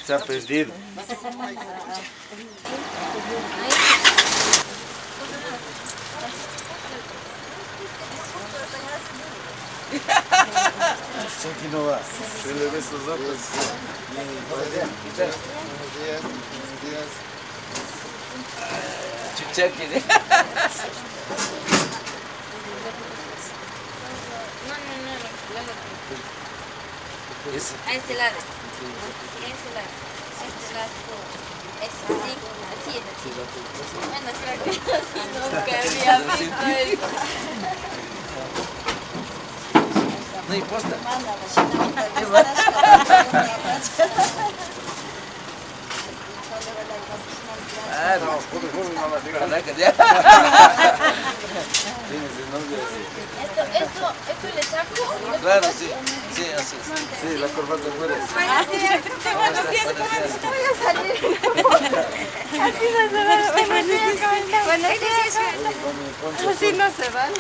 Está perdido. Se le ve sus ojos. Buenos días, buenos días. Chuchaqui. No, no, no, no. Ese. A este lado. Sí, a este lado. A este lado. Es así, así es. Bueno, creo que así nunca había visto eso. No hay posta. Ah, no. Caraca, ya. Tienes el nombre así. Esto le saco. Claro, sí. Sí, así es. Sí, la corbata fuera. Buenos días, Buenos días. voy a salir. Así no se van. Buenos días, buenos días. Así no se van.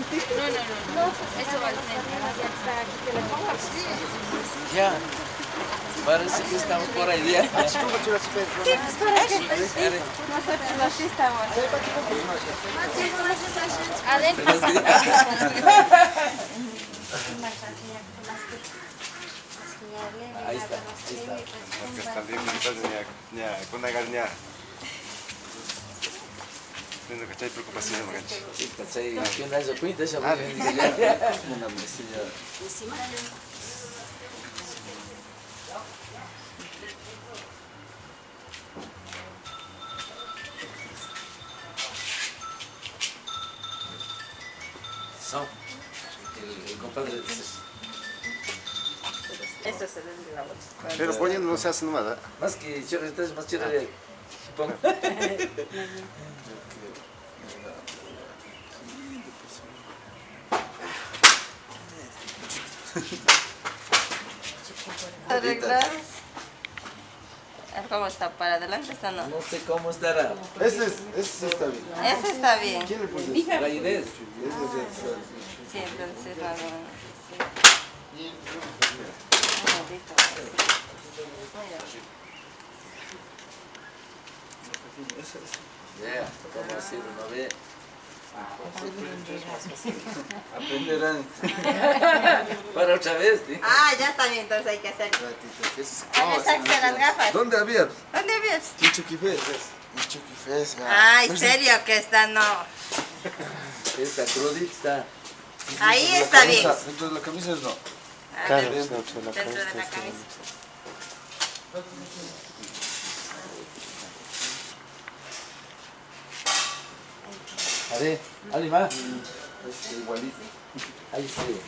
No, no, no, no. Eso va al frente. Ya. Parece que estamos por ahí ya. Sí, pues para qué. Nosotros así estamos. Adentro. Ahí está, ahí está. Cachai preocupación, Sí, cachai. ¿Quién da esa cuenta? Esa Son el compadre dice. Eso se ve de la bolsa. Pero poniendo no se hace nomás, ¿eh? Más que chorretas, más chorrería. Supongo. Arreglados. ¿Cómo está? ¿Para adelante está no? No sé cómo estará. Ese está bien. Ese está bien. ¿Quién le puso ese? La Inés. Sí, entonces más o menos. Sí. Ya, cómo así uno ve. Aprenderán. Para otra vez, ¿sí? Ah, ya está bien, entonces hay que hacer. A ver, sáquese las gafas. ¿Dónde había? ¿Dónde había? Chichuquifes. Ay, serio que está, no. Esta crudita está. Ahí está bien. Dentro de la camisa no. Claro, dentro de la dentro de la camisa. A ver, Ali, va. Es igualito. Ahí sí.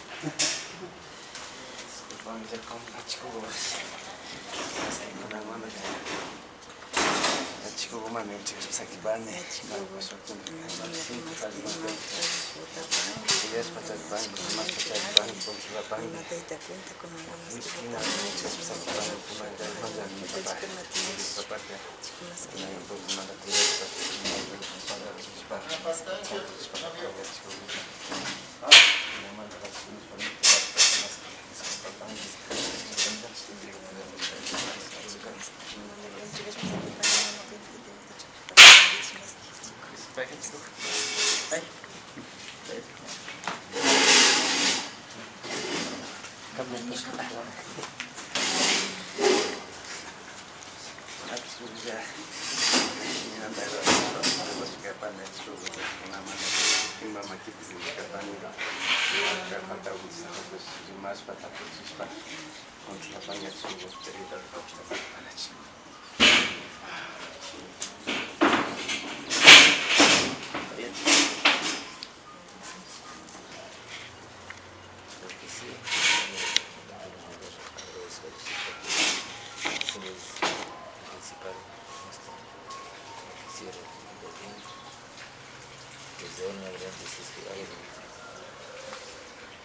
Desde ahora en adelante, si es que alguien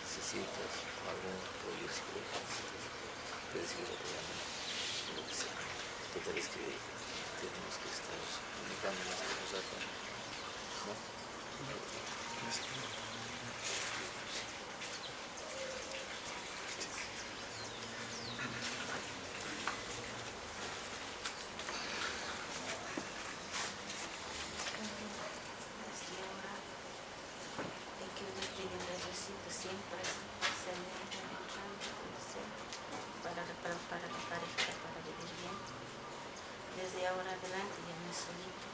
necesitas algún apoyo psicológico, necesitas Puedes seguir apoyándonos, lo que sea. Total es que tenemos que estar comunicándonos cada rato, ¿no? Desde ahora, hay que ir pidiendo a Diosito siempre, se alegran, entrando, como sea, para la pareja, para vivir bien. Desde ahora adelante ya no es solito,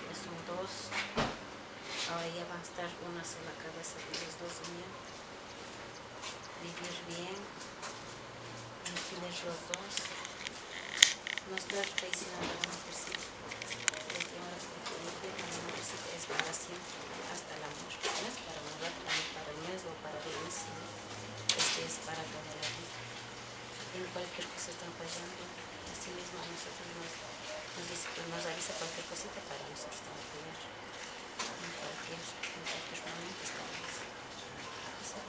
ya son dos. Ahora ya van a estar una sola cabeza de los dos unidos. Vivir bien, entender los dos, no estar traicionando a la mujercita. Desde ahora, porque vivir con la mujercita es para siempre, hasta la muerte. No es para un rato, ni para un mes o para 2 meses, sino es que es para toda la vida. En cualquier cosa están fallando, así mismo a nosotros nos dice que nos avisa cualquier cosita para nosotros también apoyar. En cualquier momento estamos. Eso es.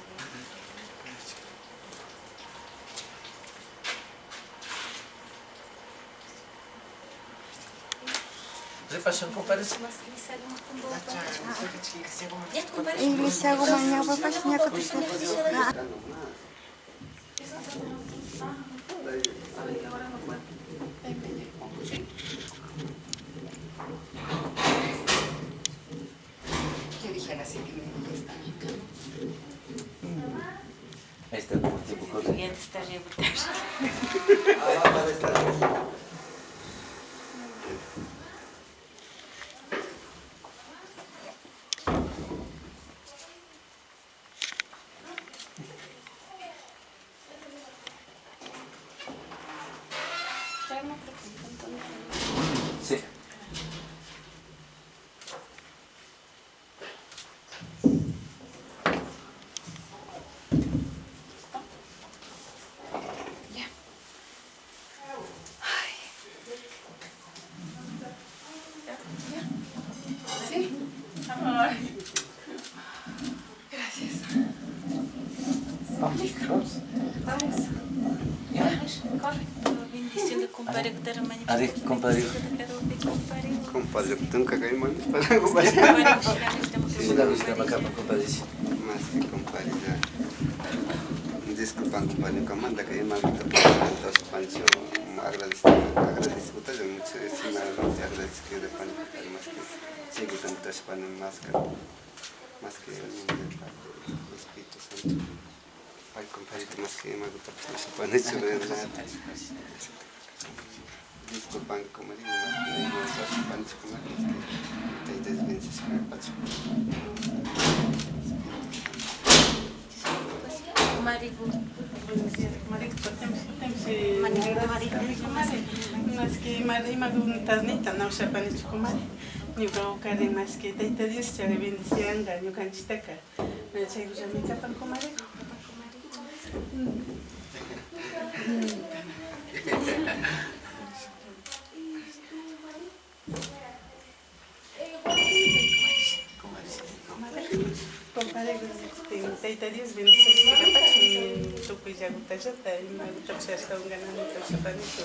Repasan, compadre. Ya, compadre. Iglesia ñawpapash ñakuta. Ay, ahora no puedo. Ahí me pongo, ¿sí? Yo dije a las 7:30 ya está. Ahí está, como el tiempo corre. Ya te está rebotando. Ah, para estar. Sí. Ya. Ay. Ya. ¿Sí? Ay. Gracias. Vamos, vamos. Vamos. Ya. Corre. Bendición de compadre. A ver, compadre. Compadre, nunca caí mal para compadre. Sí, la visita acá, compadre. Más que compadre, ya. Disculpan, compadre, comanda que mal entonces pancho agradezco agradezco mucho agradezco de pan más que sigo tanto pan más que el Espíritu Santo. Ay, compadre, más que me gusta pan hecho verdad. Disculpan, como digo, más que pancho como que te desvences pacho. Marigu. Buenos días, comadre. Más que imaguntasnita nawshapanichu comadre. Ñuka más que Tayta Dios chari bendicianga ñukanchiktaka. Chaykullami kapan comadre. Compadre, Tayta Dios bendicianga tukuy llagutallata imagutapish ashtawan gananita ushapanichu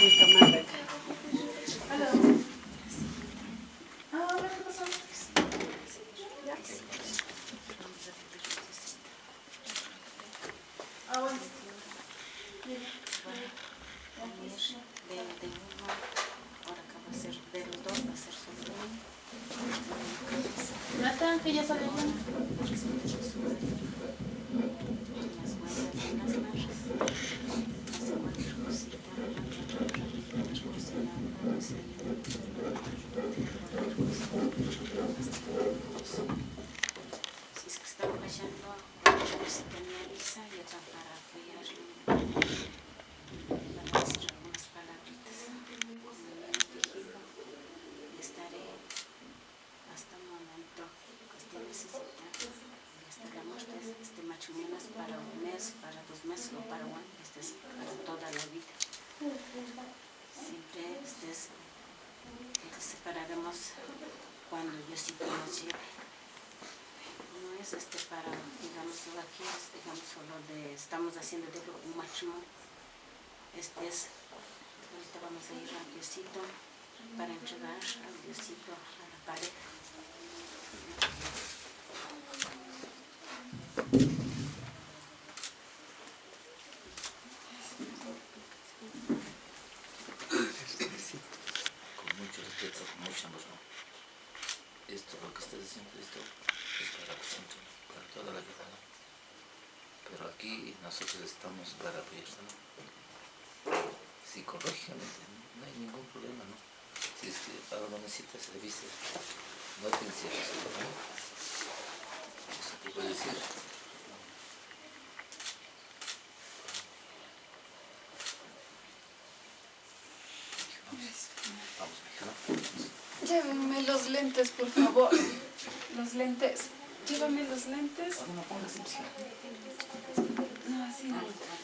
ñukamantaka. Ah, hola, ¿qué pasó? Ah, bueno. De uno, ahora acá va a ser de los dos, va a ser solo uno. Nata, que ya salió bueno. Las huellas de las marras. Hace cualquier cosita, cocinando, desayuno, cualquier cosa. Si es que están fallando, cualquier cosita me avisa y acá para apoyarlo. Le van a decir algunas palabritas. Estaré hasta un momento que esté necesitando. Y hasta la muerte, este matrimonio no es para un mes, para 2 meses o para un año, este es para toda la vida. Siempre este es, que nos separaremos cuando Diosito nos lleve. No es para, digamos, solo aquí, es, digamos, solo de, estamos haciendo de un matrimonio. Este es, ahorita vamos a ir al Diosito para entregar al Diosito a la pareja. Con mucho respeto, con mucho amor, ¿no? Esto, lo que estás diciendo, esto es para siempre, para toda la vida, ¿no? Pero aquí nosotros estamos para apoyarte, ¿no? Psicológicamente no hay ningún problema, ¿no? Si es que algo necesitas, avisas, no te encierres, ¿no? Eso te puedo decir. Vamos, mija, ¿no? Llévenme los lentes, por favor. Los lentes. Llévame los lentes. No, así no.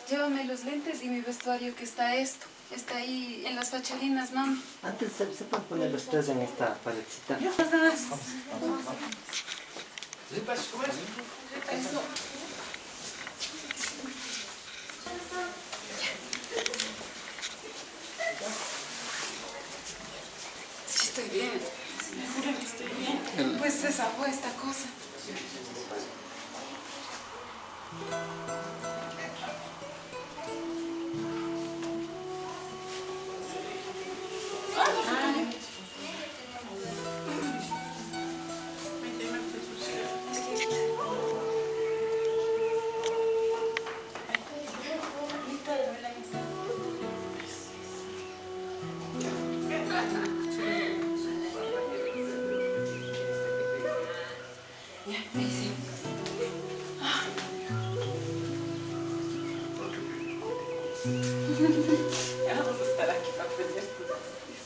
Llévame los lentes y mi vestuario que está esto. Está ahí en las fachalinas, mami. Antes se pueden poner los tres en esta paredcita. Eso. Sí, estoy bien. Me juro que estoy bien. Pues se zafó esta cosa. Ya vamos a estar aquí para aprender todos los días.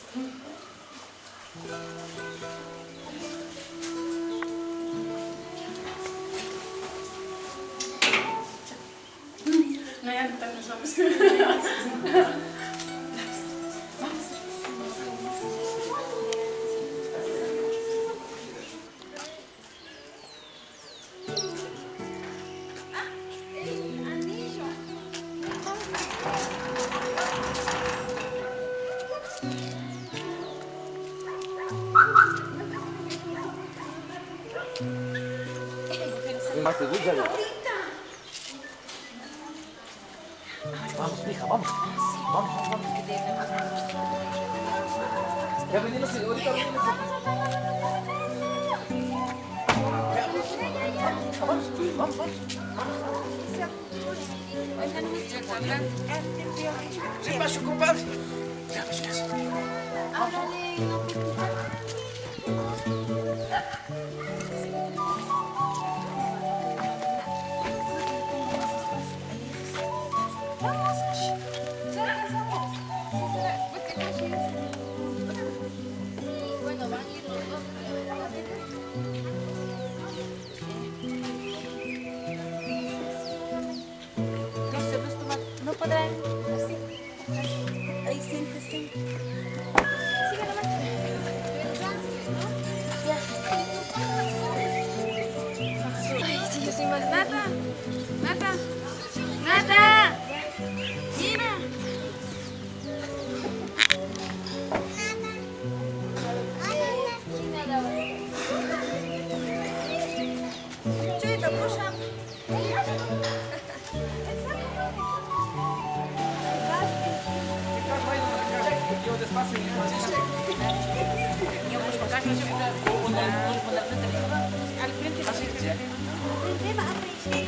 No, ya no nos vamos. Vamos. Vamos, mija, vamos. Vamos, vamos. Ya venimos, ahorita venimos. Vamos, vamos, vamos. Sí, paso, compadre. Ya, pues, ya. Bueno, van a ir los dos, pero No se los toma, no podrán así. Ahí siéntese. Siga nomás. Ya. Ay, sí, yo soy más. Nata, Nata, Nata. Mira.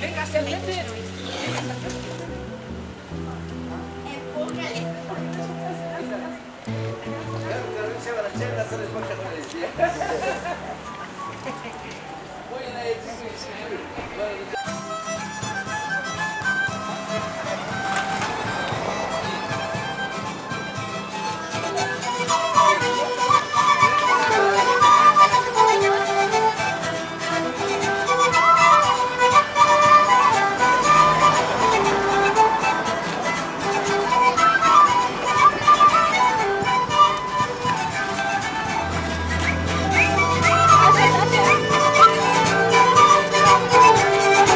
Venga, hacia el frente. Thank you.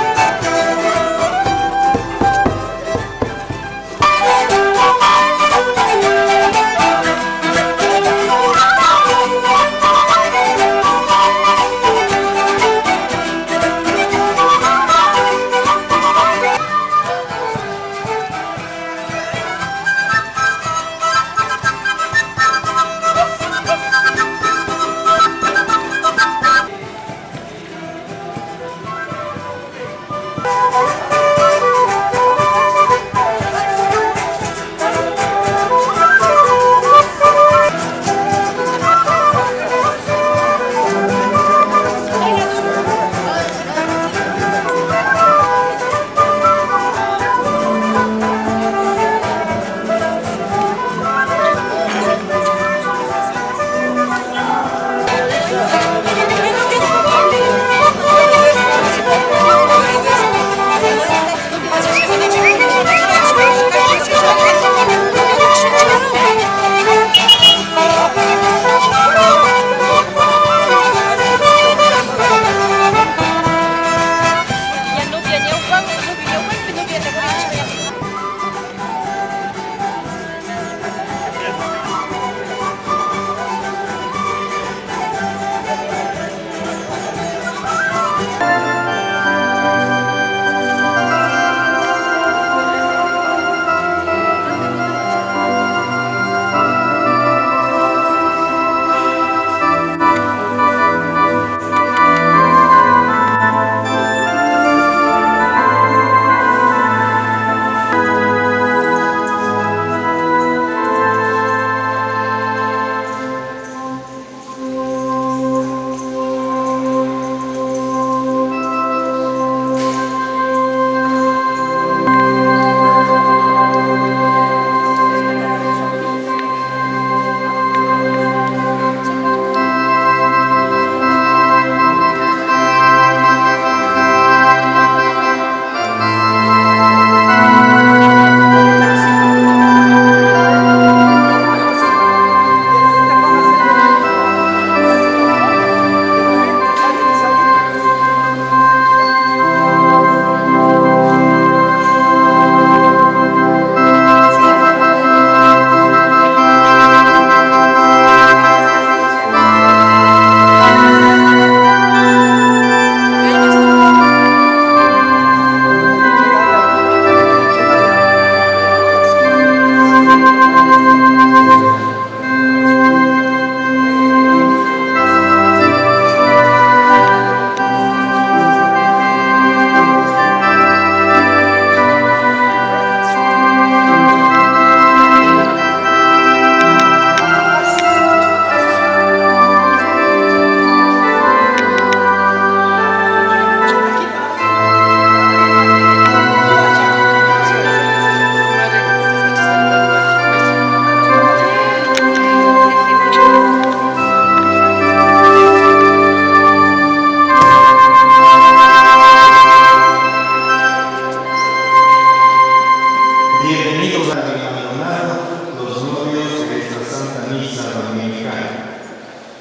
Maldonado, los novios de esta Santa Misa Dominical.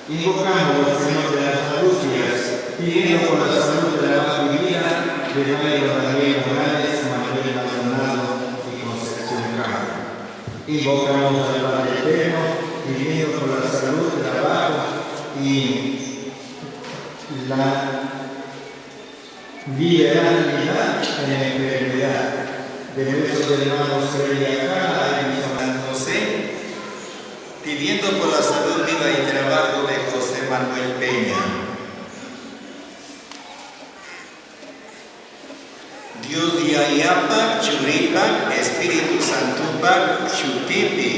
Invocamos al Señor de las Angustias, pidiendo por la salud de la paz divina de Mario Daniel Morales, Manuel Maldonado y Concepción Campo. Invocamos al Padre Eterno, pidiendo por la salud, trabajo y la liberalidad en la enfermedad de nuestros hermanos Celia Cala y San José, pidiendo por la salud, vida y trabajo de José Manuel Peña. Dios Yayapak, Churipak, Espíritu Santupak, Shutipi.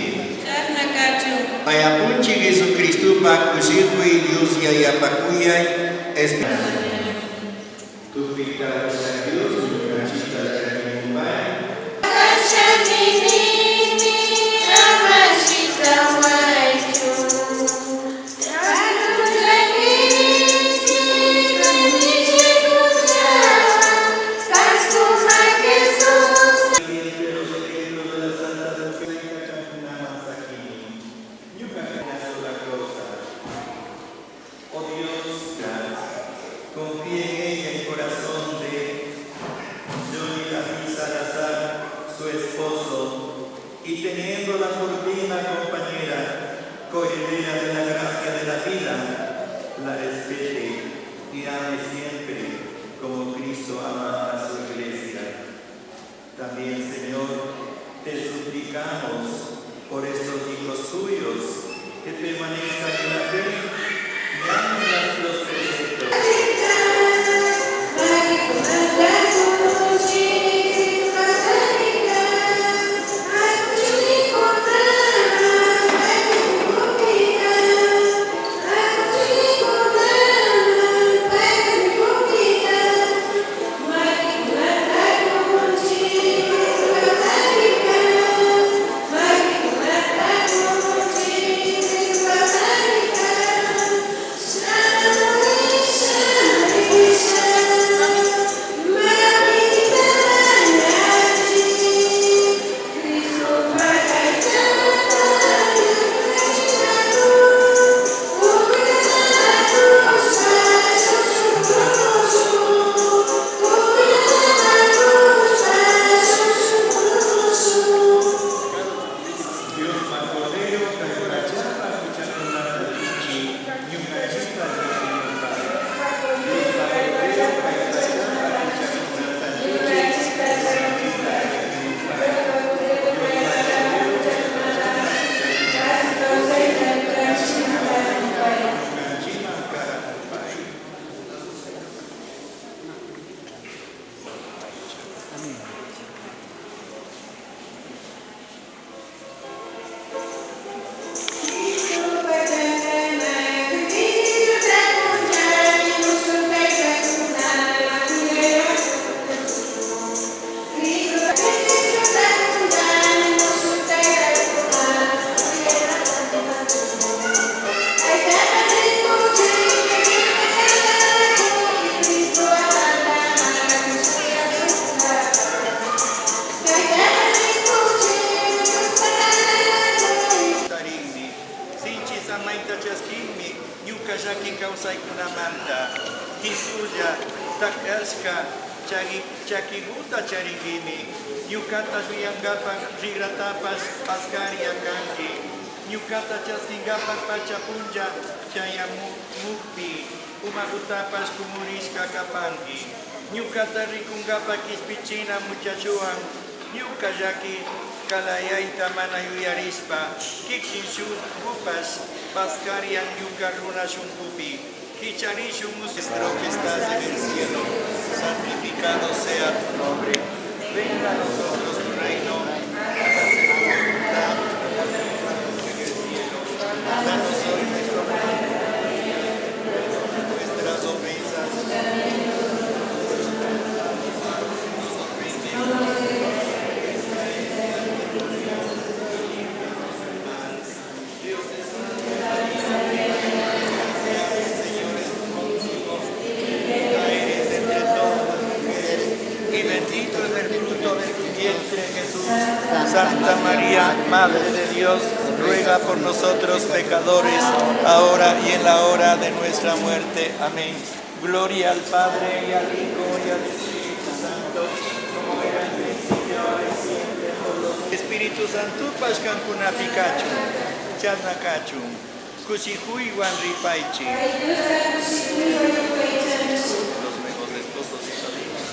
Payapunchi Jesucristupak, Kushikui, Dios Yayapakuyay, Espíritu. Tukuy kawsay Dios, ñukanchikta llakimumpay. Oh Dios, confíe en ella el corazón de Johnny David Salazar, su esposo, y teniéndola por digna compañera, coheredera de la gracia de la vida, la respete y ame siempre como Cristo ama a su iglesia. También, Señor, te suplicamos por estos hijos suyos, que permanezcan en la fe y amen los preceptos. Dios Cordero, kay pachapa huchakunata riqchi, ñukanchikta llakimumpay. Dios Cordero, kay pachapa huchakunata riqchi, ñukanchikta llakimumpay. Dios Cordero, kay pachapa huchakunata riqchi, ñukanchikman karamumpay. Tarinmi, sinchi samayta chaskinmi, ñuka llaki kawsaykunamanta, Jesulla takrashka chakiguta charinkimi, ñukata shuyankapak rikratapash paskaria kanki, ñukata chaskinkapak pacha punlla chayamukpi, umagutapash kumurishka kapanki, ñukata rikunkapak kishpichina muchachuwan, ñuka llaki kalayayta mana yuyarispa, kikin shunkupash paskarian ñuka runa shunkupi, kicharishun nuestro que estás en el cielo, santificado sea tu nombre, venga a nosotros tu reino, hágase tu voluntad, como en el cielo. Danos hoy nuestro pan, nuestras ofensas, nos ofendemos. Dios te salve, el Señor es contigo, bendita eres entre todas las mujeres, y bendito es el fruto de tu vientre, Jesús. María, Madre de Dios, ruega por nosotros pecadores, ahora y en la hora de nuestra muerte. Amén. Gloria al Padre, y al Hijo, y al Espíritu Santo, como era en principio, ahora y siempre, por los Espíritu Santo, pashkankunapi kachun, chasna kachun, kushikuywan ripaychi. Los nuevos esposos y padrinos.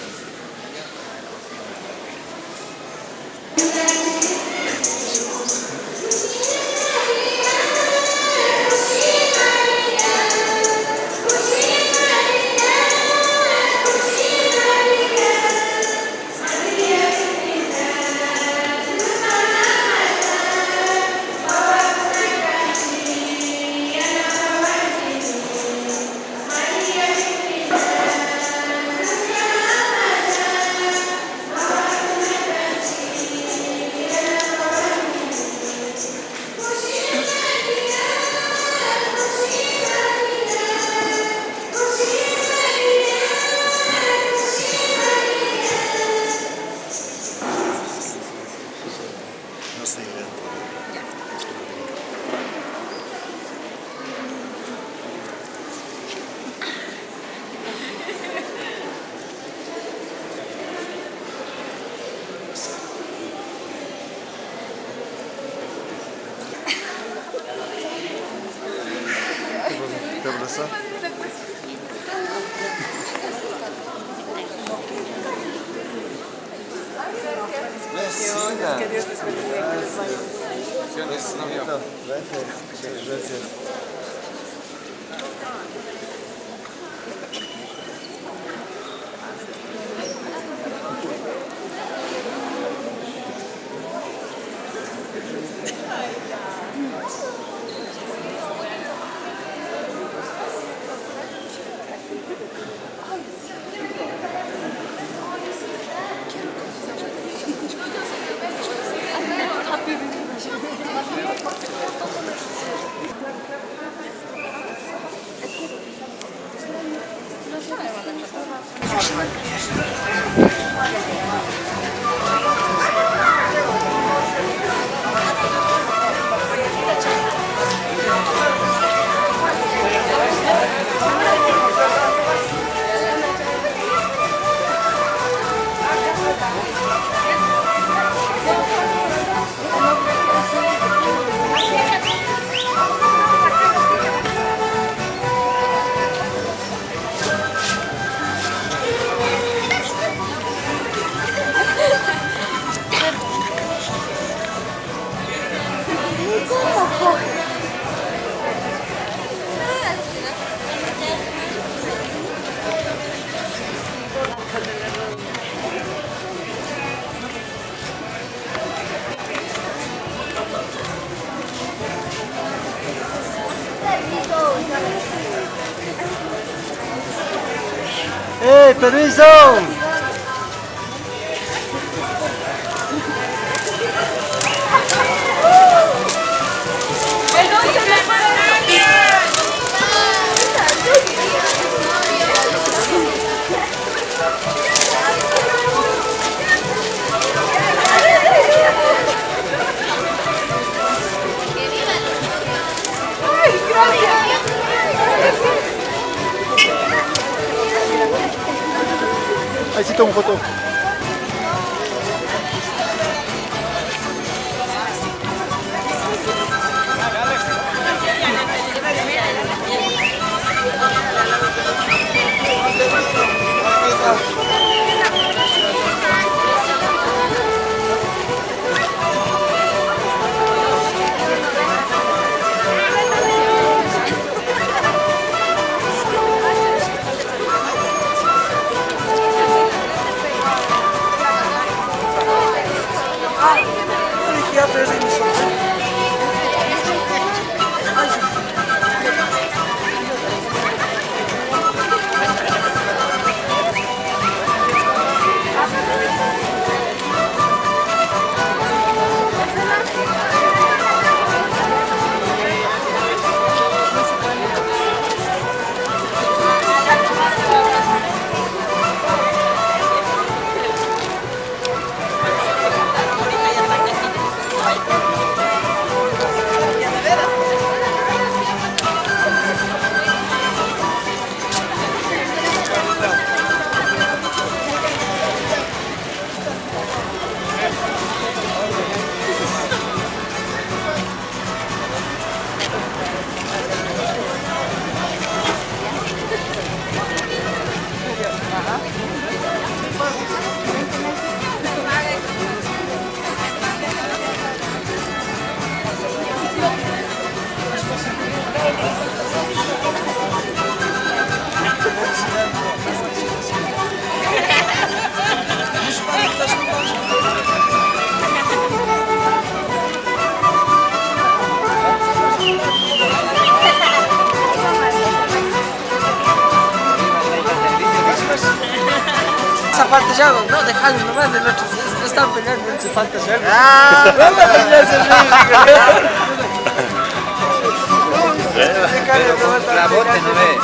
No sé. ¿Te abrazó? Que Dios les bendiga. Que les vaya bien. Gracias. Gracias. ¡Eh, permiso! Ahí sí tomo foto. Esa falta ya, no, déjalo nomás, del otro, se están peleando, se falta ya. Ah, vamos a pelearse, La bote no ve.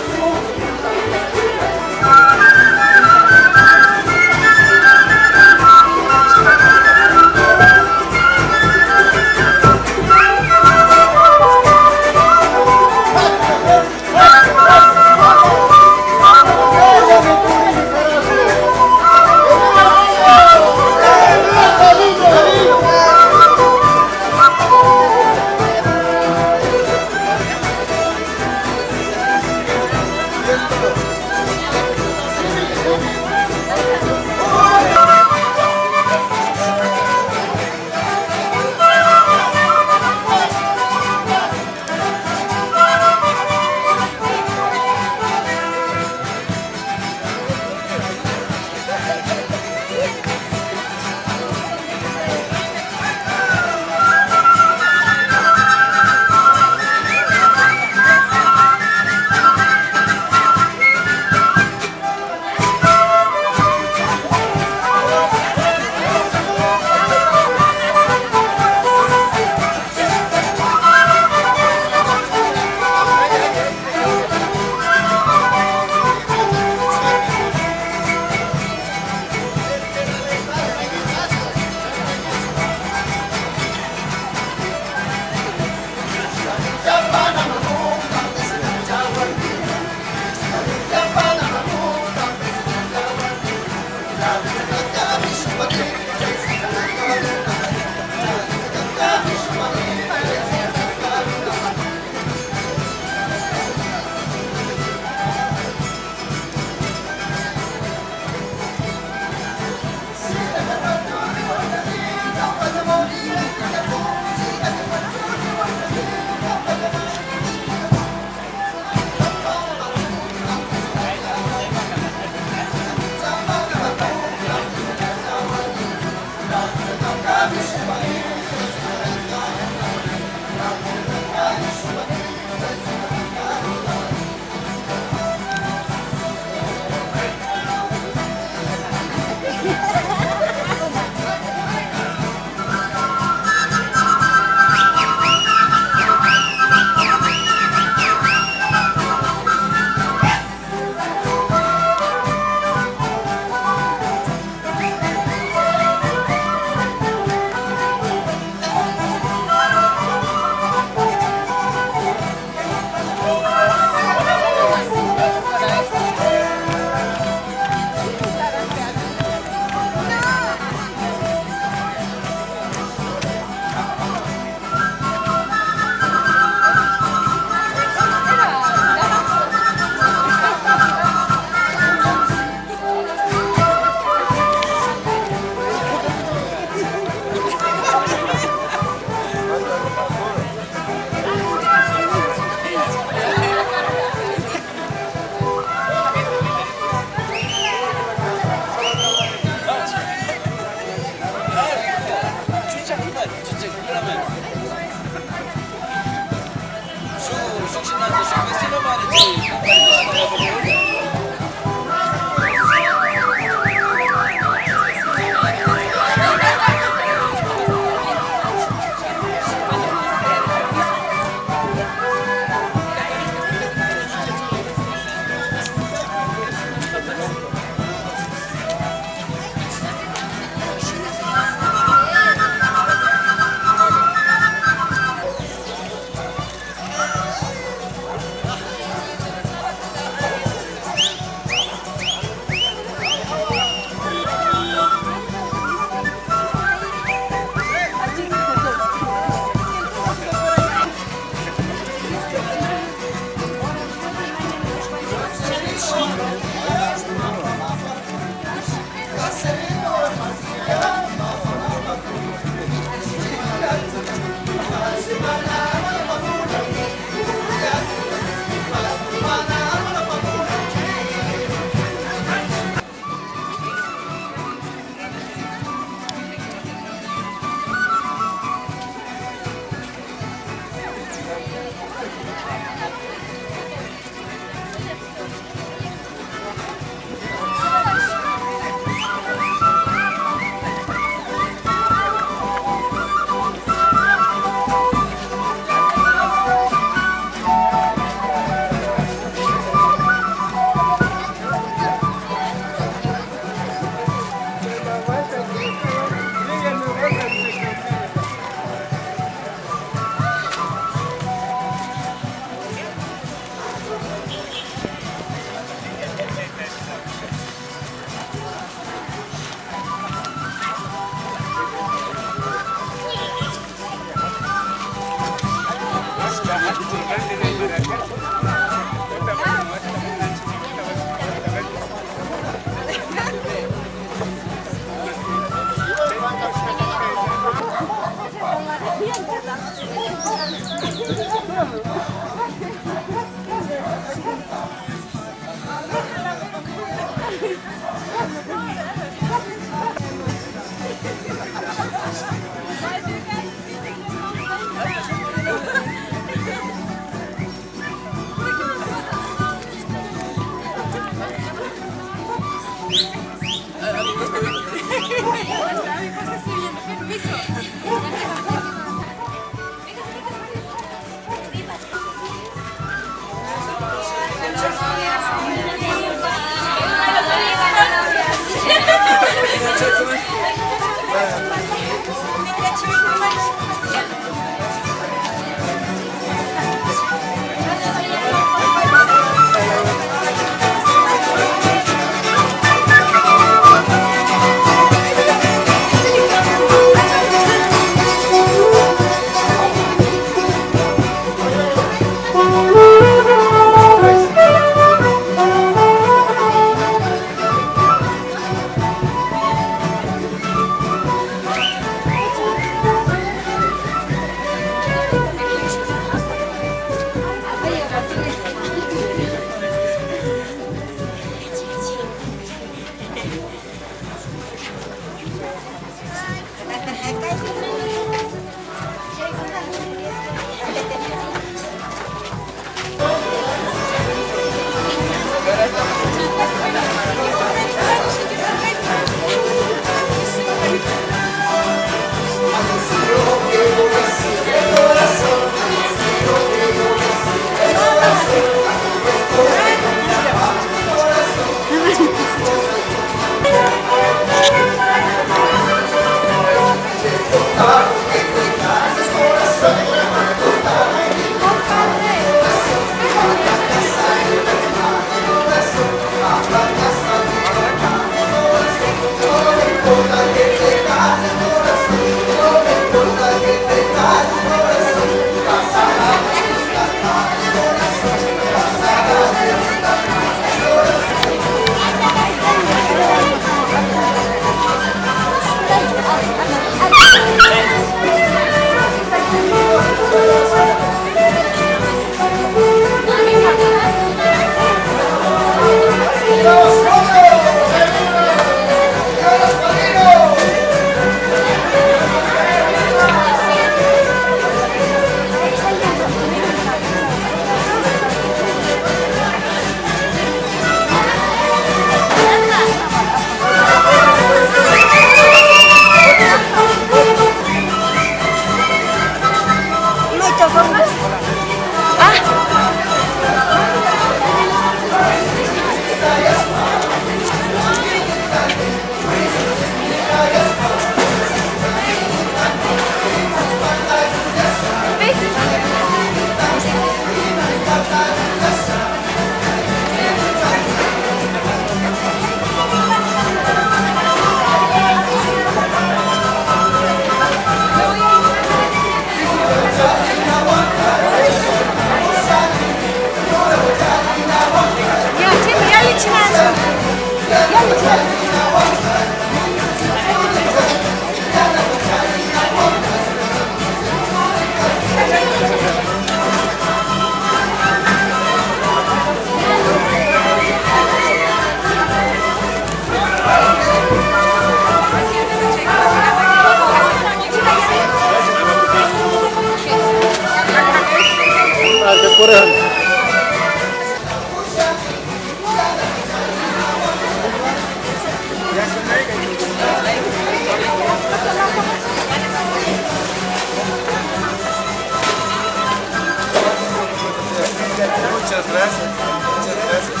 Muchas gracias, muchas gracias.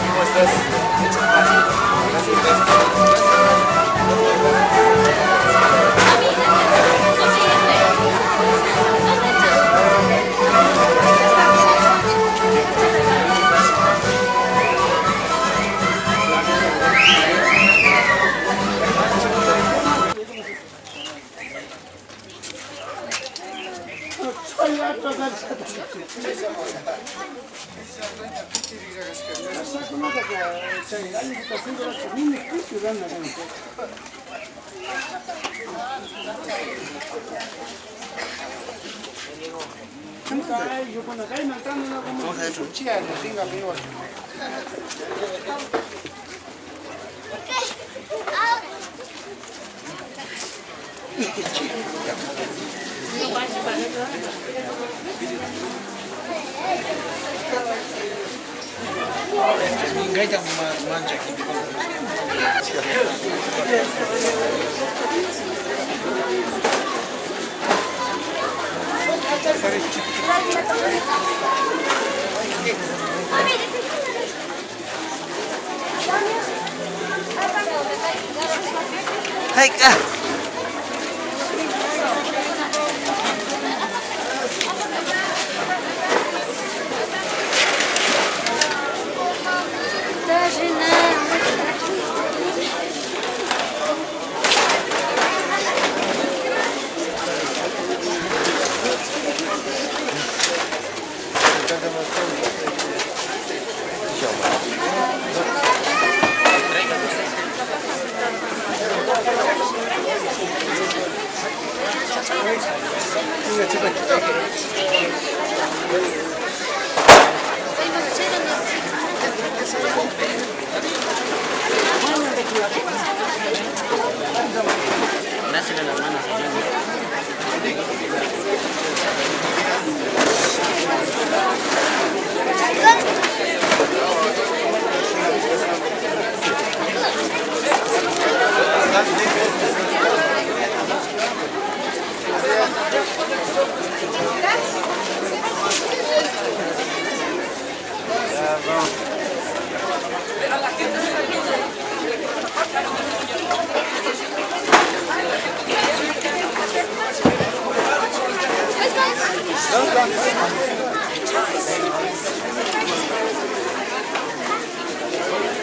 ¿Cómo estás? Muchas gracias. Gracias, gracias.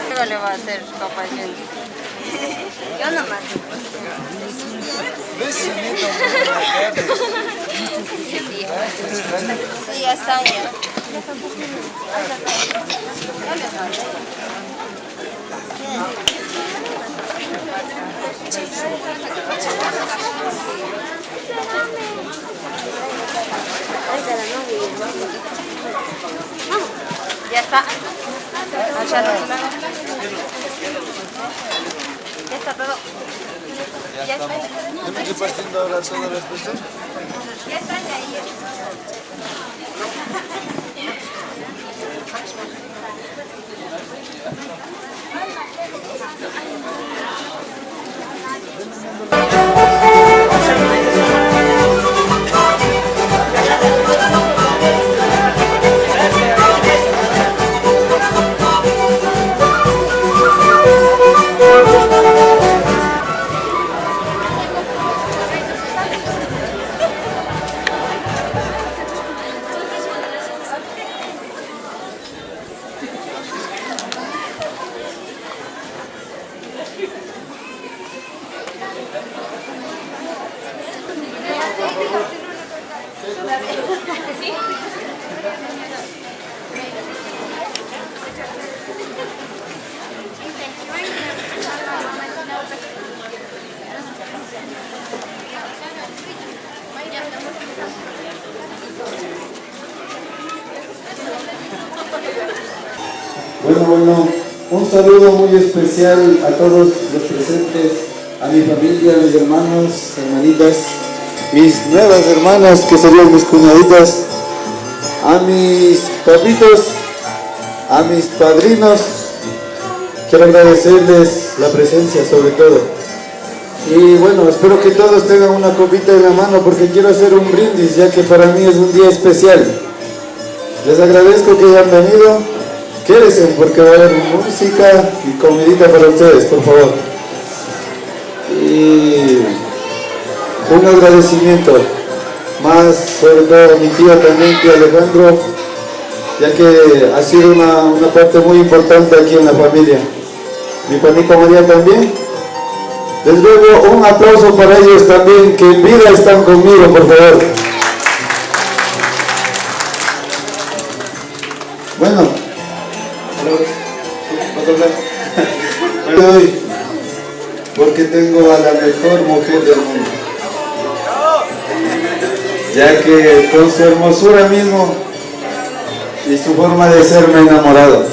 Luego le va a hacer compañero. Yo nomás. Sí, ya están ya. Ya está. Ya está todo. Ya estamos. ¿Estamos repartiendo ahora todas las personas? Ya están ahí. Bueno, un saludo muy especial a todos los presentes, a mi familia, a mis hermanos, hermanitas, mis nuevas hermanas que serían mis cuñaditas, a mis papitos, a mis padrinos. Quiero agradecerles la presencia sobre todo. Y bueno, espero que todos tengan una copita en la mano porque quiero hacer un brindis, ya que para mí es un día especial. Les agradezco que hayan venido. Quédense porque va a haber música y comidita para ustedes, por favor. Y un agradecimiento más sobre todo a mi tío también, tío Alejandro, ya que ha sido una parte muy importante aquí en la familia. Mi panita María también. Les ruego un aplauso para ellos también, que en vida están conmigo, por favor. Bueno. Hoy, porque tengo a la mejor mujer del mundo. Ya que con su hermosura mismo y su forma de ser me he enamorado.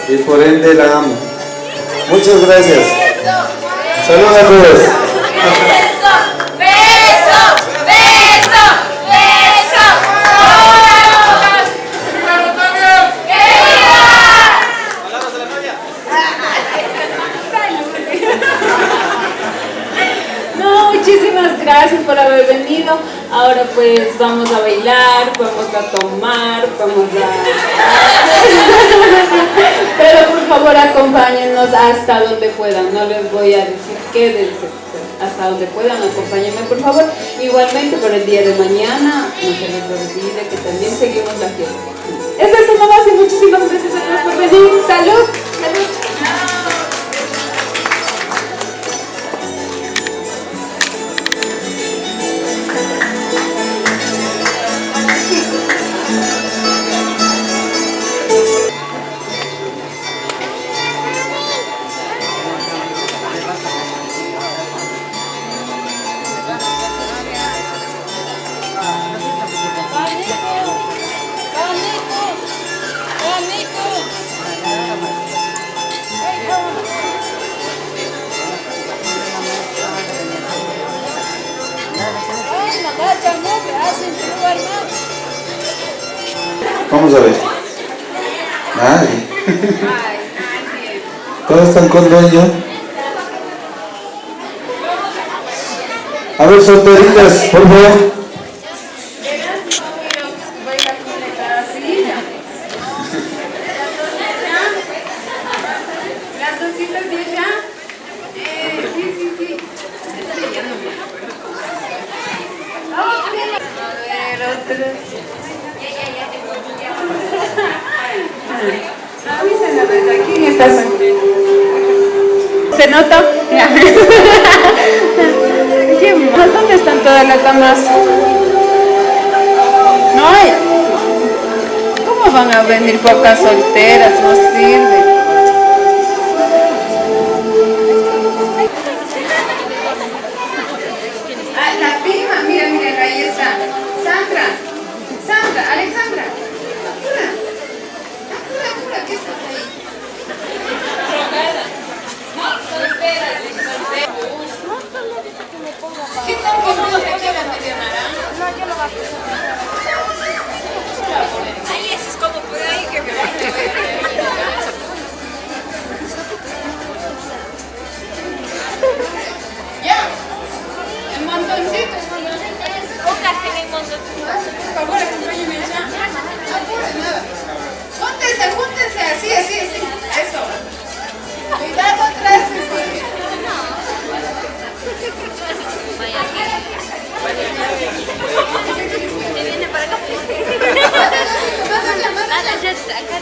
Y por ende la amo. Muchas gracias. Saludos a todos. ¡Beso! ¡Beso! ¡Beso! ¡Beso! No, muchísimas gracias por haber venido. Ahora pues vamos a bailar, vamos a tomar, vamos a... Pero por favor acompáñennos hasta donde puedan. No les voy a decir quédense, hasta donde puedan, acompáñenme por favor. Igualmente por el día de mañana, no se les olvide que también seguimos la fiesta. Es eso nomás y muchísimas gracias a todos por venir. ¡Salud! ¡Salud! Vamos a ver. Nadie. Todos están con dueño. A ver, solteritas, por favor. Las dositas de allá. Sí, sí, sí. Ya no me acuerdo. A ver, otros. Avisen a ver, ¿quién está soltero? ¿Se nota? ¿Quién más? ¿Dónde están todas las damas? No hay. ¿Cómo van a venir pocas solteras? No sirve. Ah, la prima, mira, mira, ahí está. Sandra, Sandra, Alexandra. Apura, apura, apura, ¿qué estás ahí? No, soltera, soltera. ¿Qué tal que no se queda medio naranja? No, yo lo bajo. Ay, eso es como por ahí que me va. Ya. El montoncito, el montoncito. Póngase en el montoncito. Por favor, acompáñenme ya. No apure nada. Júntense, júntense, así, así, así. Eso. Cuidado atrás. Se viene para acá. Más allá, más allá. Acá.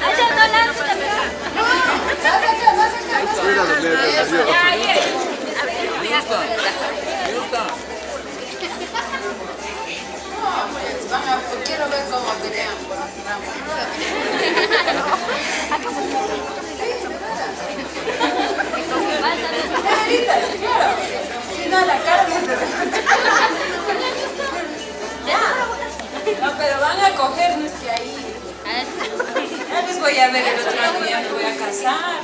Allá no lanza. Más acá, más acá, más acá. No, pues, van a, quiero ver cómo pelean por el ramo. Sí, de verdad. Señoritas, claro. Si no, la carne se Ya. No, pero van a coger, no es que ahí. Ya les voy a ver el otro año, ya me voy a casar.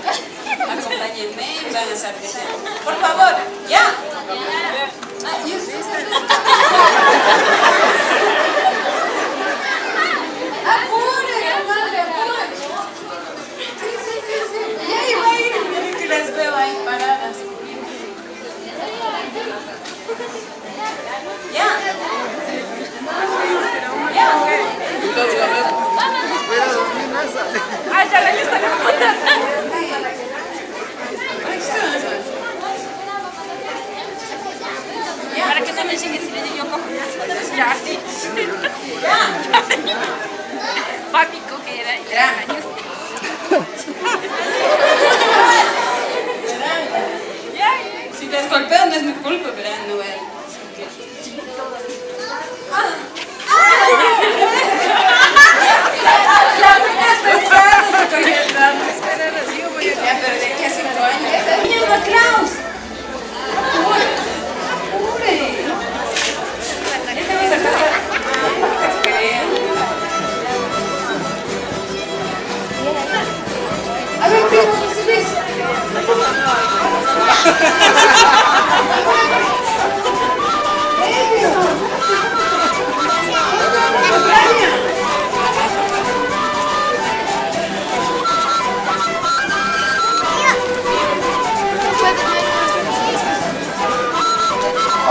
Acompáñenme, van a saber. Por favor, ya. Ah, y ustedes. Apure, comadre, apure. Sí, sí, sí, sí. Ya iba a ir, miren que las veo ahí paradas. Ya. Ya. Ay, ya la lista. Para que no me lleguen si le digo yo cojo. Ya, sí. Ya. Papi coge, Ya. Ya. Si les golpeo no es mi culpa, ¿verdad? No voy a decir que... La apenas pensando se cogió el ramo. Ya, pero de aquí a 5 años. ¡Llama Klaus!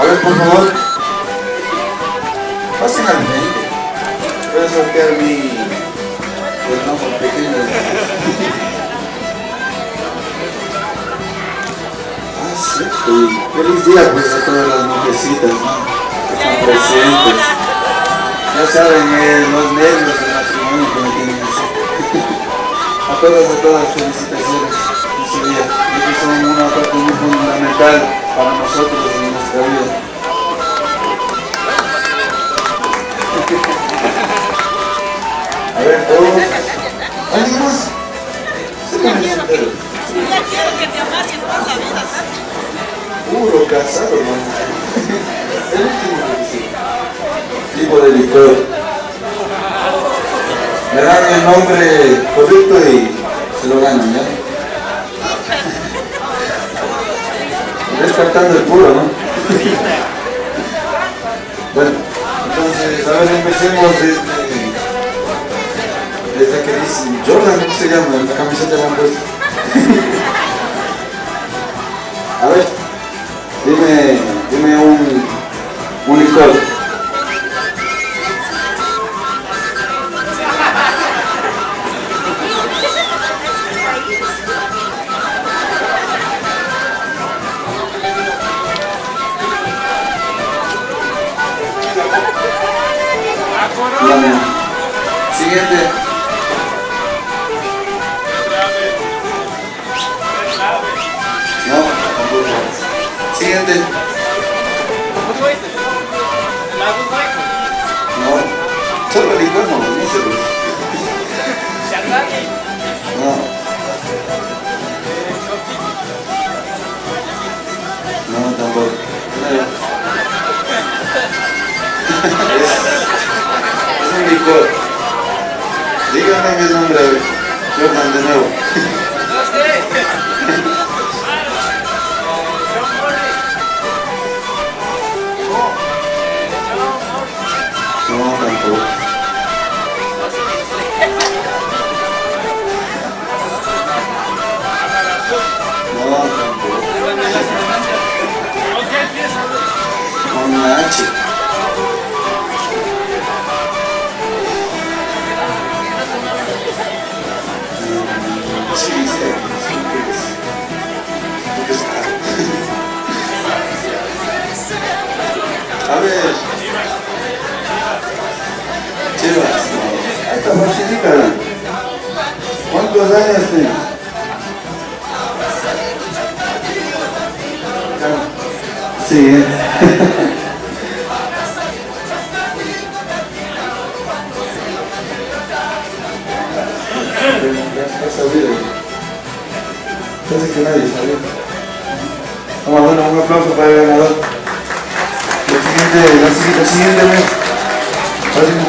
A ver, por favor. Pasen al frente. Voy a sortear mi el nombre pequeño. Ah, sí. Feliz día pues a todas las mujercitas, ¿no? Que están presentes. Ya saben, los nervios del matrimonio que me tienen así. A todas, felicitaciones en su día. Ellos son una parte muy fundamental para nosotros en nuestra vida. A ver, todos. ¿Alguien más? Sí, Ya quiero que te amargues por la vida, ¿sabes? Puro casado, ¿no? El último que dice. Tipo de licor. Me dan el nombre correcto y se lo ganan, ¿ya? Descartando el puro, ¿no? Bueno, entonces, a ver, empecemos desde que dice Jordan, ¿cómo se llama? La camiseta la han puesto. A ver, dime un licor. No. Siguiente. No, tampoco. Siguiente. No. Solo licor no, no cerveza. No. No, tampoco. Es un licor. Díganme el nombre, a ver. Jordan, de nuevo. No, tampoco. No, tampoco. Con una H. Sí, sí, sí, creo que es caro. A ver. Chivas. Ahí está facilita. ¿Cuántos años tienes? Sí, ¿eh? Ya sabido. Parece que nadie sabía. Vamos, bueno, un aplauso para el ganador. El siguiente, mes. Próximo.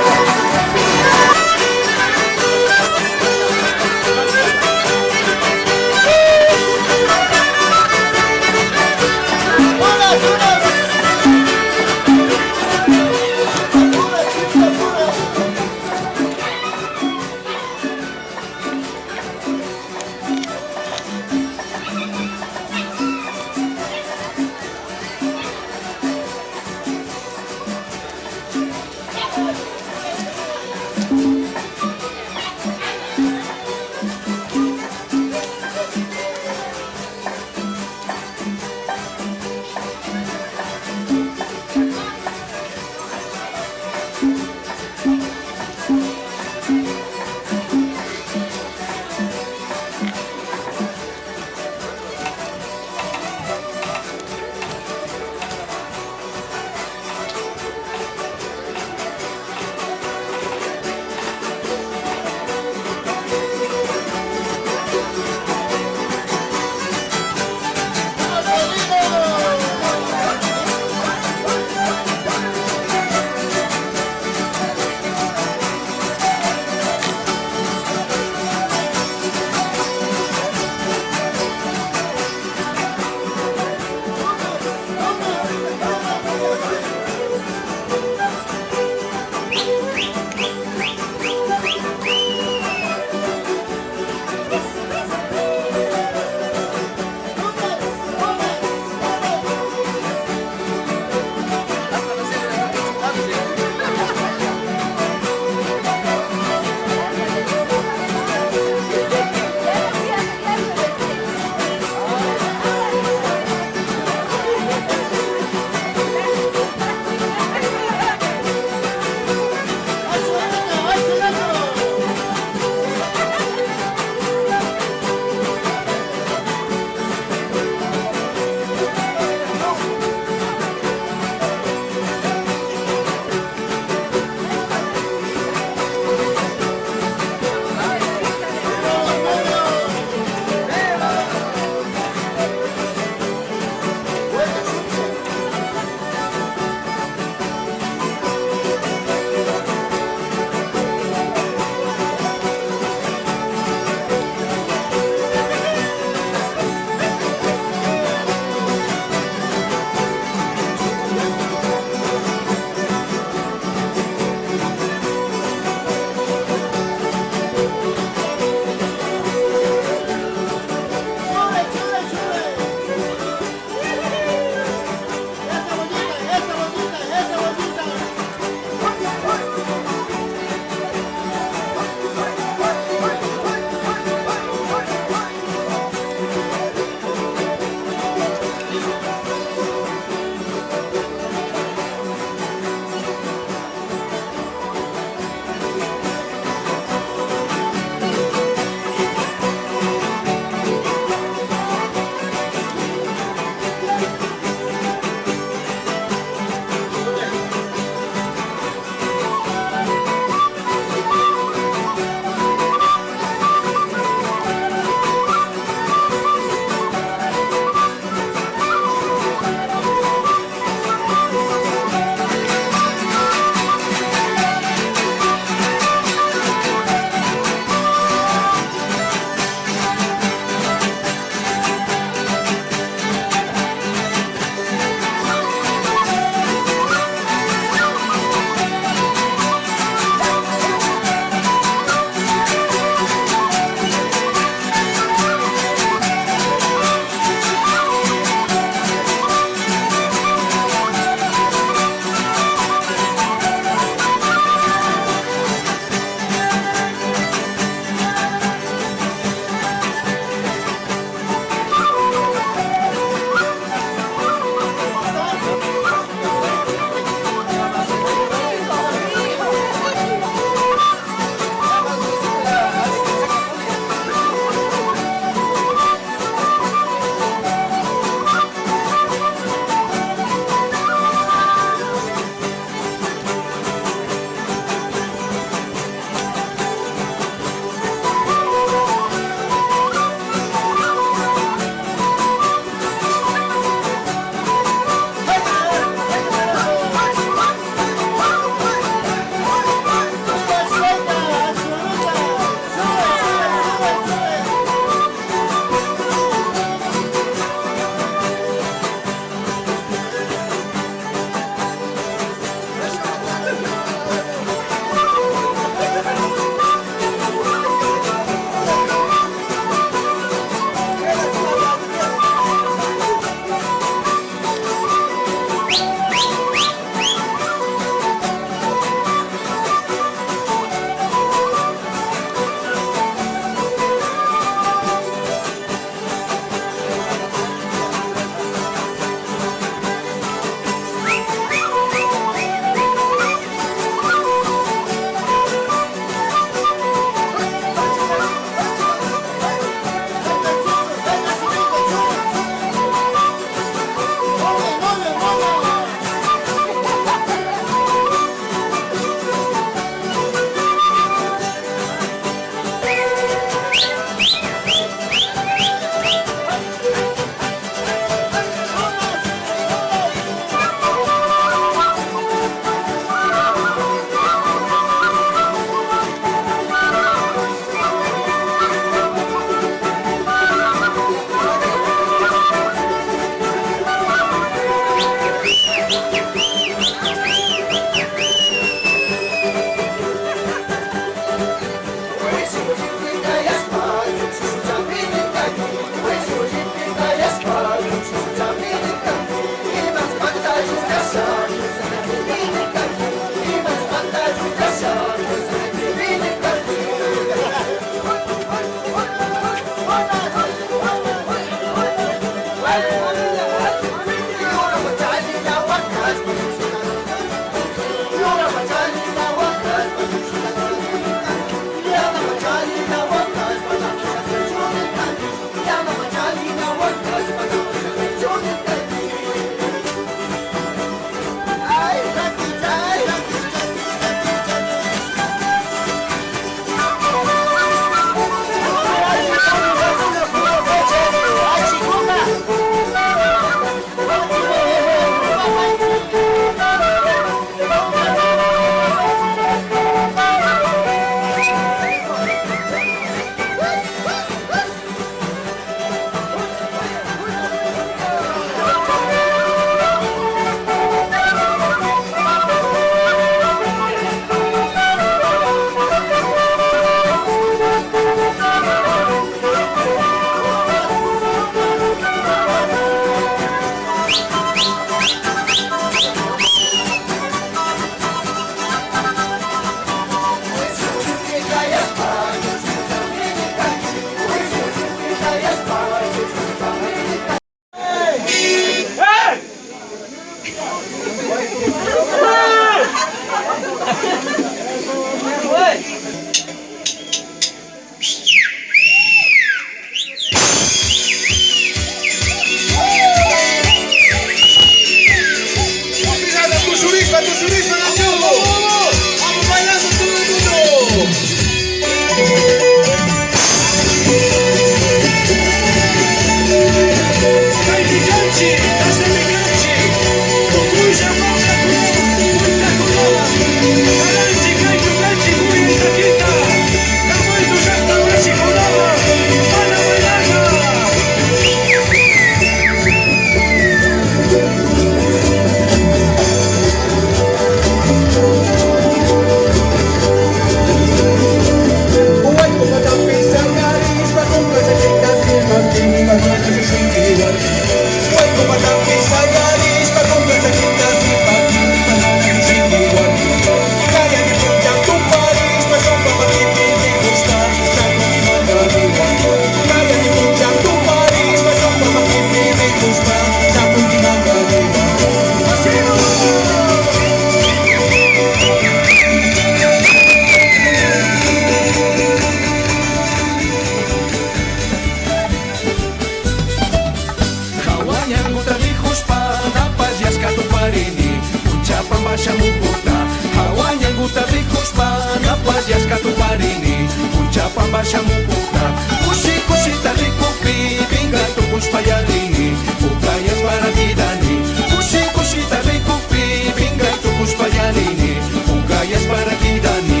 Shamukuta, kushi kushita rikupi, pinga tukushpayalini, pukayas parakidani. Kushi kushita rikupi, pinga tukushpayalini, pukayas parakidani.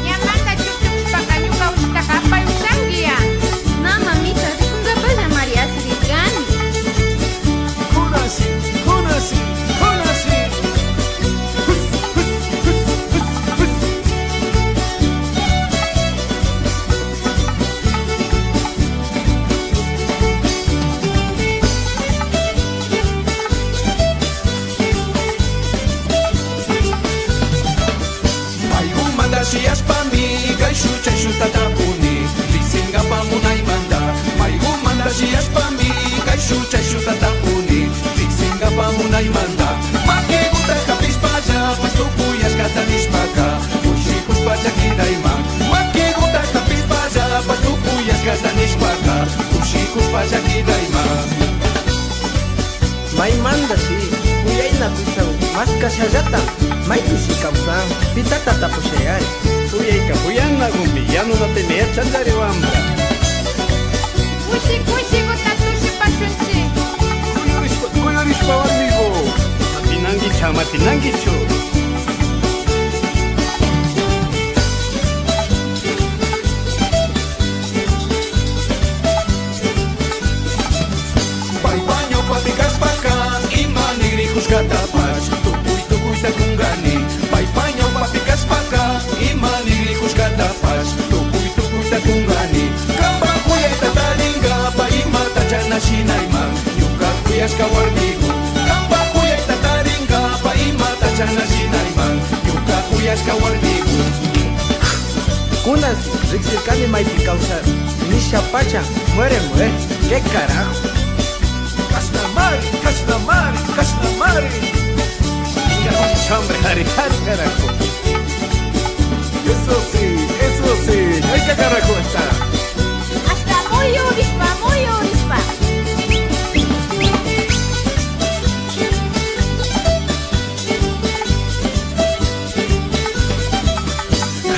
Ñamanta chuchushpaka ñuka ushitaka apay ushankiya. Na mamita, rikunkapalla María asirikani. Kunasi, kunasi, kunasi. Mayumanda kayshu chayshuta tapuni, riksingapa munaymanta. Maymanta shiyashpami kayshu chayshuta tapuni, riksingapa munaymanta. Makiguta hapishpalla pastukuyashkata nishpaka, kushikushpa llakidayman. Makiguta hapishpalla pastukuyashkata nishpaka, kushikushpa llakidayman. Maymanta shi kuyayna pisan maskashallata maypishi kawsan pitata tapushayari. Uyayka huyanagumi yanunatimi yachanllari wambra. Kushi kushiguta tushupashunchik. Kuyurishpa kuyurishpa warmigu. Matinankicha matinankichu. Paypaño papikashpaka ima nirikushkatapash tukuy tukuyta kunkani. Paypaño papikashpaka ima nirikushkatapash tukuy tukuyta kunkani. Kampa kuyayta tarinkapa imata chanashinayman ñuka kuyashka warmigu. Kampa kuyayta tarinkapa imata chanashinayman ñuka kuyashka warmigu. Kunas riksirkani maypi kawsar nisha pacha muere muere qué carajo. Kashnamari, kashnamari, kashnamari. Hombre, hari, hari, carajo. Eso sí, ay, qué carajo está. Hasta muyurishpa, muyurishpa.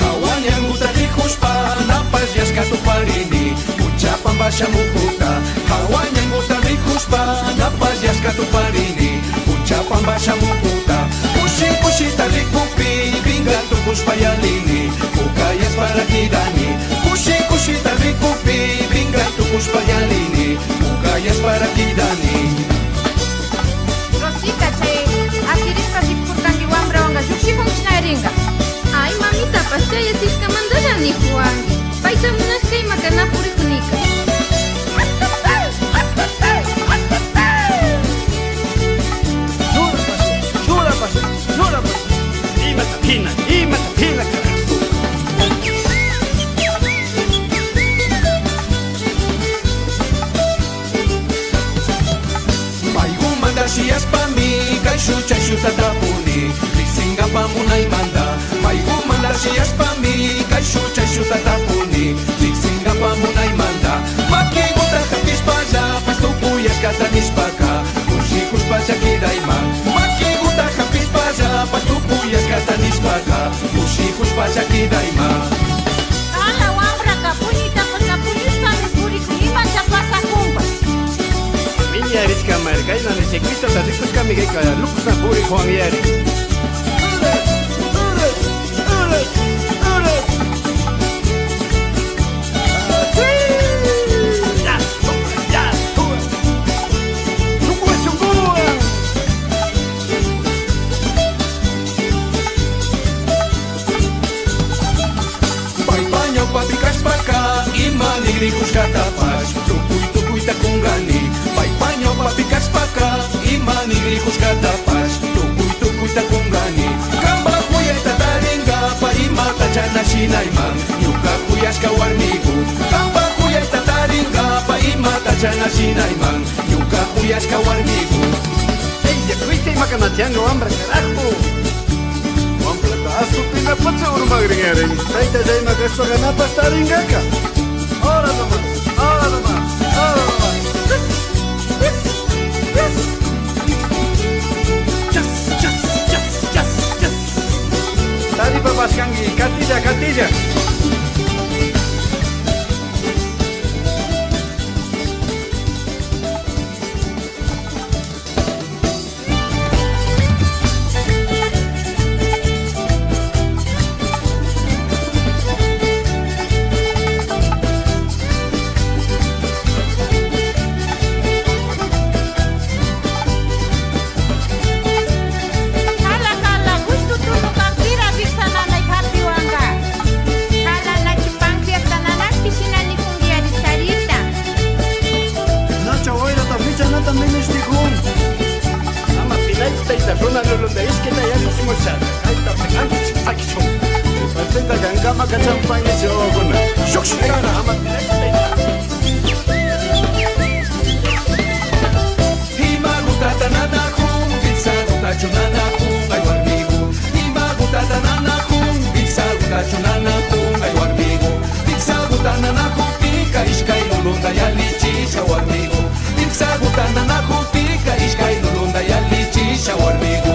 Hawañanguta rikushpa napash yashkatuparini, kuchapampa shamukuta. Hawañanguta rikushpa napash yashkatuparini, kuchapampa shamukuta. Kushi kushita rikupi, pinga tukushpayalini, pukayas parakidani. Kushi kushita rikupi, pinga tukushpayalini, pukayas parakidani. Rosita, chay asirishpa rikurkanki wambrawanka llukshikunchinarinka. Ay, mamitapash chay asishkamantalla nihuwanki. Payta munashka imaka na purikunika. Churapash, churapash. Imata pina, imata pina, carajo. Maymanta shiyashpami kayshu chayshuta tapuni, riksingapa munaymanta. Maymanta shiyashpami kayshu chayshuta tapuni, riksingapa munaymanta. Makiguta hapishpalla pastukuyashkata nishpaka, kushikushpa llakidayman. Makiguta hapishpalla pastukuyashkata nishpaka, kushikushpa llakidayman. Ala wambraka puñuytapash na puñushpami purikun imacha pasakunpash. Miñarishka markayna ciclista rikushkami kayka lukusna purikuwan yari. Ya, ya, Shunguwa, shunguwa. Paypaño papikashpaka ima nirikushkatapash tukuy tukuyta kunkani. Paypaño papikashpaka ima nirikushkatapash tukuy tukuyta kunkani. Kampa kuyayta tarinkapa imata chanashinayman ñuka kuyashka warmigu. Kampa kuyayta tarinkapa imata chanashinayman ñuka kuyashka warmigu. Ey, ya fuiste macanatianga, wambra, carajo. Wambrata asupina pacha urmagringarin. Tayta chayma kashpaka napash taringaka. Ahora nomás, ahora nomás, ahora nomás. Chas, chas, chas, chas, chas. Taripapashkanki, katilla, katilla. Ama kachampangichi wawakuna. Shukshikana ama Imagutatananajun, pizzagutachunanajun, ay warmigu. Imagutatananajun, pizzagutachunanajun, ay warmigu. Pizzagutatananajun, pika ishkay lulunda yalichisha warmigu. Pizzagutatananajun, pika ishkay lulunda yalichisha warmigu.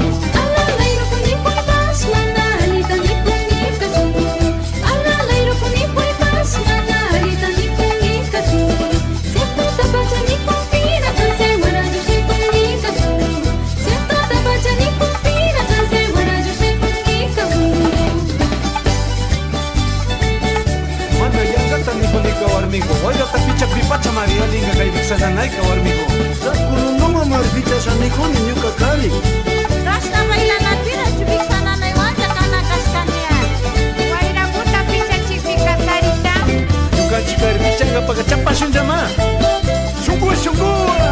Mana yanqata nikunika warmigu. Wayrata pichakpipacha marialinga kay viksananayka warmigu. Sakurunuma marfichasha nikuni ñuka kari. Rasta bailanapira chubiksananaywanlla kana kashkaniari. Wayrakuta pichachikpika Sarita. Ñukanchik pichankapaka chapashunllama. Shunkuwa shunkuwa.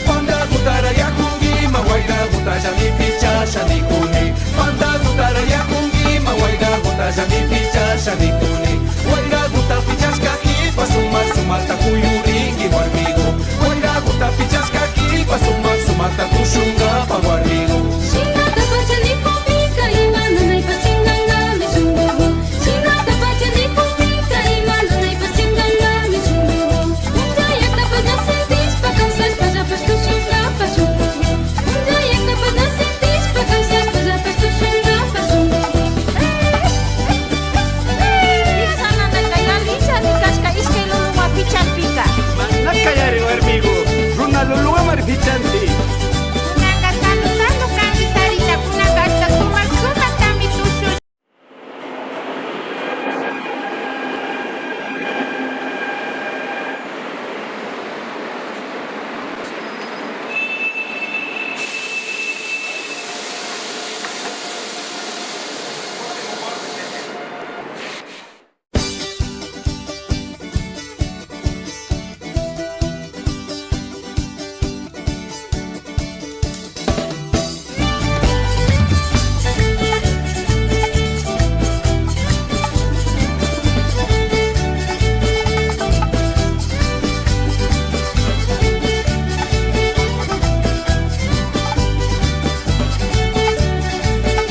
Pandagutarayakungima wayragutallami pichasha nikuni. Pandagutarayakungima wayragutallami pichasha nikuni. Wayraguta pichashka kipa sumak sumakta kuyurinki warmigu. Wayraguta pichashka kipa sumak sumakta tushunkapa warmigu. Viksananayka yalishami kashka ishkay luluwa pichakpika. Manakayari warmigu. Runa luluwa marfichanti. Kunanka sano sano kanki Sarita, kunanka ashta sumak sumaktami tushush.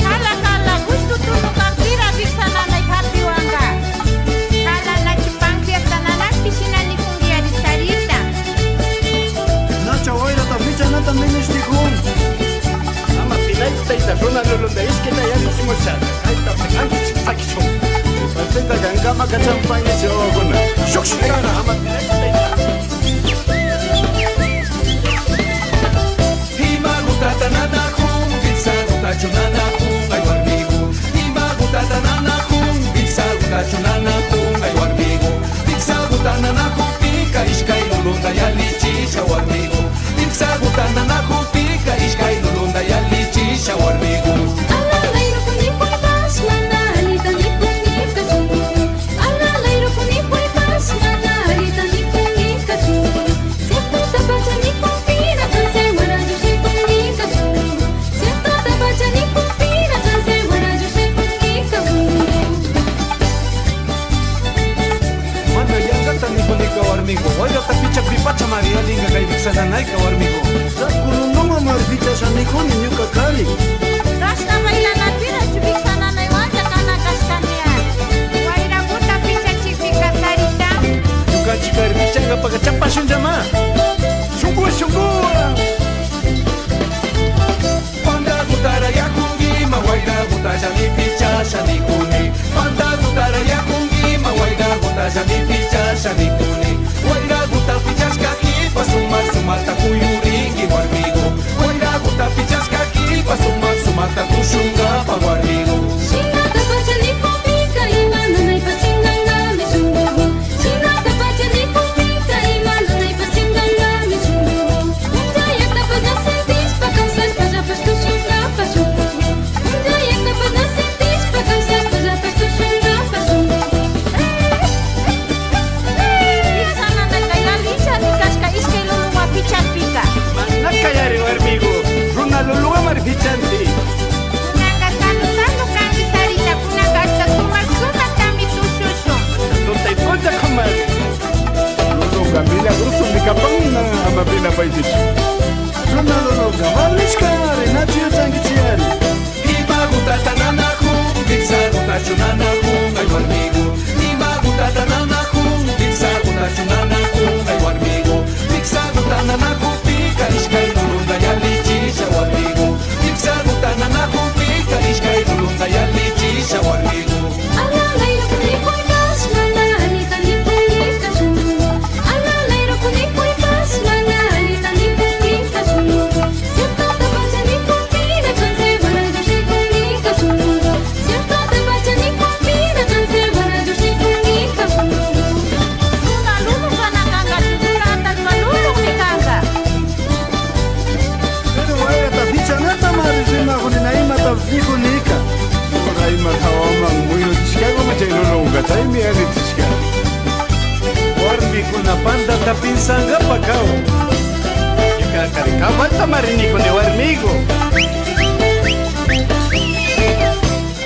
Jala jala gusto tunukampira viksananay hapiwanka. Jala nachu pancreasta nanakpi shina nikunkiari Sarita. Nacha wayrata pichanata minishtikun. Ama pinayta runa lulunda ishkita yalichimusha. Kayta anchik sakishun. Partita kankama kachampangichi wawakuna. Shukshikana ama Imagutatananajun, pizzagutachunanajun, ay warmigu. Imagutatananajun, pizzagutachunanajun, ay warmigu. Pizzagutatananajun, pika ishkay lulunda yalichisha warmigu. Pizzagutatananajun, pika ishkay lulunda yalichisha warmigu. Ala, chunanajun ay warmigu. Imaguta nanajun, wiksaguta chunanajun ay warmigu. Wiksaguta nanajupika ishkay lulunta yalichisha warmigu. Wiksaguta nanajupika ishkay lulunta yalichisha warmigu. Warmikuna pantata pinsanqapakaw. Ñuqaqari kawalta marinikuni warmigu.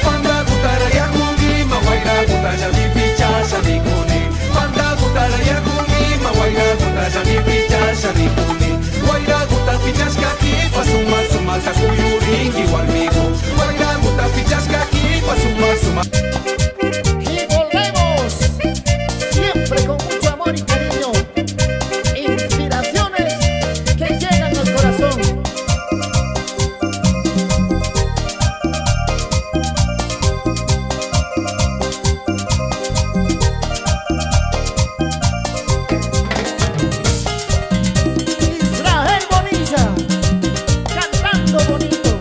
Pandagutarayakungima wayraguta pichasha nikuni. Pandagutarayakungima wayraguta pichasha nikuni. Wayraguta pichashka kipa suma sumata kuyurinki warmigu. Wayraguta pichashka kipa suma suma. Y volvemos, siempre con mucho amor y cariño. Inspiraciones que llegan al corazón. Israel Bonilla, cantando bonito.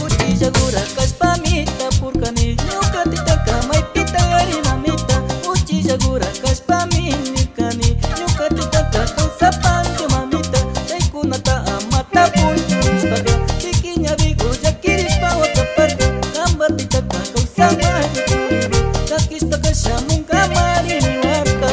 Uchillagura kashpamita purkani ñuka titaka maypita ari mamita. Uchillagura kashpami nirkani ñuka titaka kawsapanchu mamita. Chaykunata ama tapunchu nishpaka kikiñavigu llakirishpa wakaparka. Kamba titaka kawsamari churigu llakishpaka shamunkamari niwarka.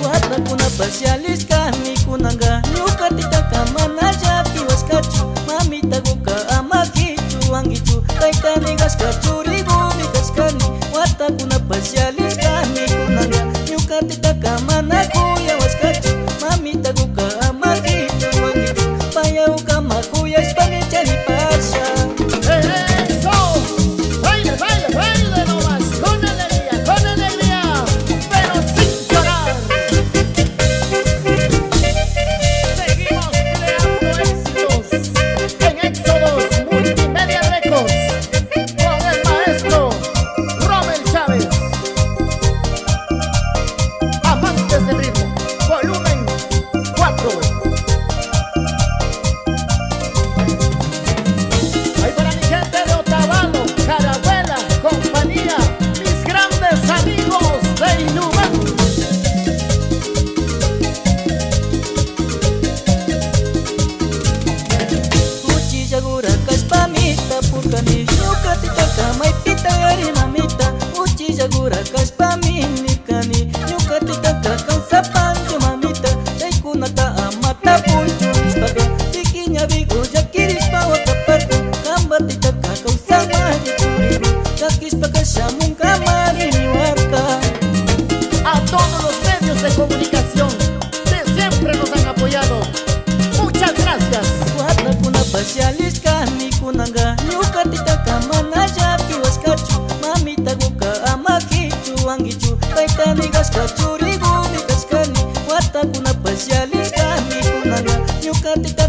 Watakunapash yalishkami kunanka ñuka titaka mana llakiwashkachu. Mamitaguka ama kichuwankichu taytani kashka churigumi kashkani. Watakunapash yalishkami kunanka ñuka titaka mana kuyawashkachu. Mamitaguka ama kichuwankichu payawkama kuyashpami charipasha. ¡Eso! ¡Baile, baile, baile nomás! ¡Con alegría, con alegría! ¡Pero sin llorar! Seguimos creando éxitos en Éxodos Multimedia Records con el maestro Rommel Chávez. Amantes del ritmo, volumen 4. Ahí para mi gente de Otavalo, Carabuela, compañía, mis grandes amigos de Ilumán. Uchillagura kashpamita purkani ñuka titaka maypita ari mamita. Uchillagura kashpami nirkani ñuka titaka kawsapanchu mamita. Chaykunata ama tapunchu nishpaka kikiñavigu llakirishpa wakaparka. Kamba titaka kawsamari churigu llakishpaka shamunkamari niwarka. A todos los medios de comunicación que siempre nos han apoyado. Muchas gracias. Watakunapash yalishkami kunanka ñuka titaka mana llakiwashkachu. Mamitaguka ama kichuwankichu taytani kashka churigumi kashkani. Watakunapash yalishkami kunanka ñuka titaka